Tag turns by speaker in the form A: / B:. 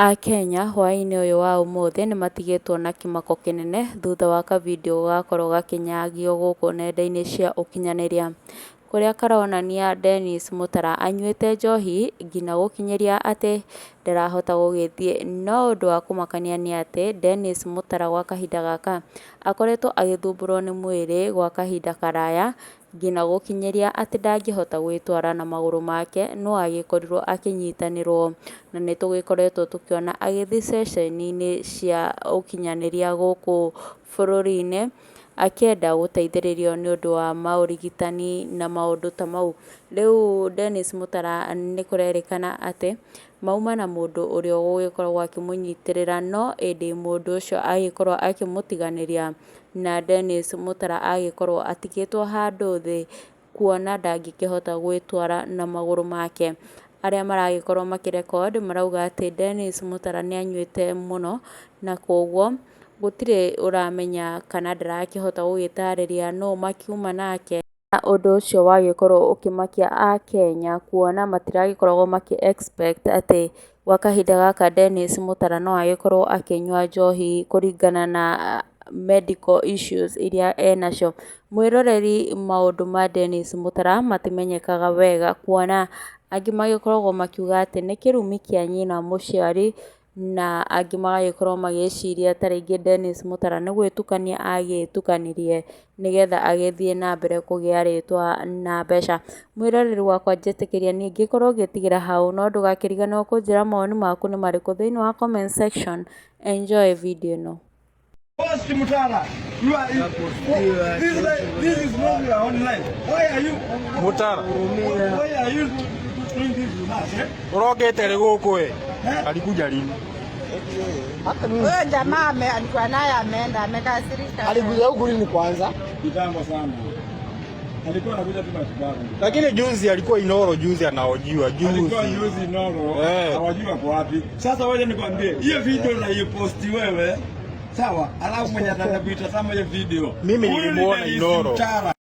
A: Akenya hwaĩ-inĩ ũyũ wa ũmũthĩ nĩmatigĩtwo na kĩmako kĩnene thutha wa kavindiũ gũgakorwo gakĩnyagio gũkũ nenda-inĩ cia ũkinyanĩria, kũrĩa karonania Dennis Mũtara anyuĩte njohi nginya gũkinyĩria atĩ ndarahota gũgĩthiĩ. No ũndũ wa kũmakania nĩ atĩ Dennis Mũtara gwa kahinda gaka akoretwo agĩthumbũrwo nĩ mwĩrĩ gwa kahinda karaya nginya gũkinyĩria atĩ ndangĩhota gwĩtwara na magũrũ make no agĩkorirwo akĩnyitanĩrwo, na nĩ tũgĩkoretwo tũkĩona agĩthiĩ ceceni-inĩ cia ũkinyanĩria gũkũ bũrũri-inĩ akĩenda gũteithĩrĩrio nĩ ũndũ wa maũrigitani na maũndũ ta mau. Rĩu Dennis Mũtara nĩ kũrerĩkana atĩ mauma na mũndũ ũrĩa ũgũgĩkoragwo akĩmũnyitĩrĩra, no ĩndĩ mũndũ ũcio agĩkorwo akĩmũtiganĩria na Dennis Mũtara agĩkorwo atigĩtwo handũ thĩ kuona ndangĩkĩhota gwĩtwara na magũrũ make. Arĩa maragĩkorwo makĩ record marauga atĩ Dennis Mũtara nĩ anyuĩte mũno na koguo gũtirĩ ũramenya kana ndarakĩhota gũgĩtarĩria nũ makiuma nake. Na ũndũ ũcio wagĩkorwo ũkĩmakia Akenya kuona matiragĩkoragwo makĩ expect atĩ gwa kahinda gaka Dennis Mũtara no agĩkorwo akĩnyua njohi kũringana na medical issues iria enacio. Mwĩroreri, maũndũ ma Dennis Mũtara matimenyekaga wega kuona angĩ magĩkoragwo makiuga atĩ nĩ kĩrumi kĩa nyina mũciari, na angĩ magagĩkorwo magĩciria ta rĩngĩ Dennis Mũtara nĩ gwĩtukania agĩtukanirie nĩgetha agĩthiĩ na mbere kũgĩa rĩtwa na mbeca. Mwĩroreri wakwa, njĩtĩkĩria niĩ ngĩkorwo ngĩtigĩra hau, no ndũgakĩriganĩrwo kũnjĩra mawoni maku nĩ marĩkũ thĩinĩ wa comment section. Enjoy video ĩno.
B: Post Mutara, you are you, this life, this is not your own life. Why are you
C: Mutara.
B: Why are you doing this with us? Eh?
C: Ũrokĩte rĩ gũkũ ĩ?
B: Eh?
C: Alikuja lini?
D: Huyo jamaa alikuwa naye ameenda, amekasirika.
E: Alikuja huku lini kwanza?
B: Kitambo sana. Alikuwa anakuja tu matibabu.
C: Lakini juzi alikuwa Inoro, juzi anaojiwa juzi.
B: Alikuwa juzi Inoro,
C: Eh.
B: hawajui wako wapi. Sasa wacha nikwambie, hiyo video na post wewe. Sawa, alafu mwenye atakuitazama hiyo video.
C: Mimi
B: Huyu ni
C: nilimuona
B: Dennis
C: Inoro.
B: Mutara.